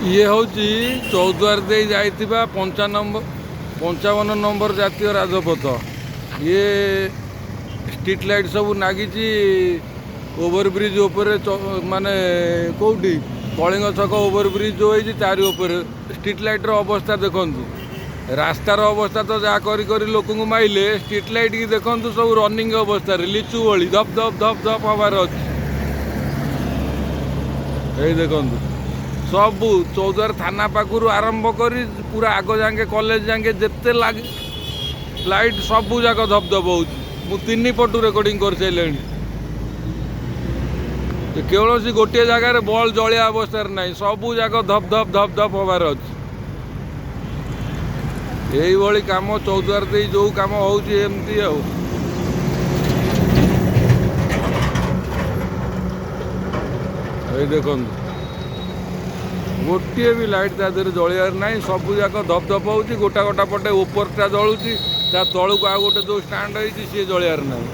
ଇଏ ହେଉଛି ଚୌଦ୍ୱାର ଦେଇ ଯାଇଥିବା 55 ନମ୍ବର ଜାତୀୟ ରାଜପଥ। ଇଏ ଷ୍ଟ୍ରିଟ୍ ଲାଇଟ୍ ସବୁ ଲାଗିଛି ଓଭରବ୍ରିଜ୍ ଉପରେ, ମାନେ କେଉଁଠି କଳିଙ୍ଗ ଛକ ଓଭରବ୍ରିଜ୍ ଯେଉଁ ହେଇଛି ତାରି ଉପରେ। ଷ୍ଟ୍ରିଟ୍ ଲାଇଟ୍ର ଅବସ୍ଥା ଦେଖନ୍ତୁ। ରାସ୍ତାର ଅବସ୍ଥା ତ ଯାହା କରି କରି ଲୋକଙ୍କୁ ମାଇଲେ, ଷ୍ଟ୍ରିଟ୍ ଲାଇଟ୍ କି ଦେଖନ୍ତୁ, ସବୁ ରନିଂ ଅବସ୍ଥାରେ ଲିଚୁ ଭଳି ଧପ୍ ଧପ୍ ଧପ୍ ଧପ୍ ହବାର ଅଛି। ଏଇ ଦେଖନ୍ତୁ, ସବୁ ଚୌଦ୍ୱାର ଥାନା ପାଖରୁ ଆରମ୍ଭ କରି ପୁରା ଆଗ ଯାଙ୍କେ, କଲେଜ ଯାଙ୍କେ ଯେତେ ଲାଗି ଲାଇଟ୍ ସବୁ ଯାକ ଧପ ଧପ ହେଉଛି। ମୁଁ ତିନି ପଟୁ ରେକର୍ଡ଼ିଂ କରିସାରିଲେଣି। କୌଣସି ଗୋଟିଏ ଜାଗାରେ ବଲ୍ ଜଳିଆ ଅବସ୍ଥାରେ ନାହିଁ, ସବୁ ଯାକ ଧପ ଧପ ଧପ ଧପ ହବାର ଅଛି। ଏଇଭଳି କାମ ଚୌଦ୍ୱାର ଦେଇ ଯେଉଁ କାମ ହେଉଛି ଏମିତି ଆଉ। ଏଇ ଦେଖନ୍ତୁ, ଗୋଟିଏ ବି ଲାଇଟ୍ ତା ଦେହରେ ଜଳିବାର ନାହିଁ, ସବୁ ଯାକ ଧପ ଧପ ହେଉଛି। ଗୋଟା ଗୋଟା ପଟେ ଉପରଟା ଜଳୁଛି, ତା ତଳକୁ ଆଉ ଗୋଟେ ଯେଉଁ ଷ୍ଟାଣ୍ଡ ହେଇଛି ସିଏ ଜଳିବାର ନାହିଁ।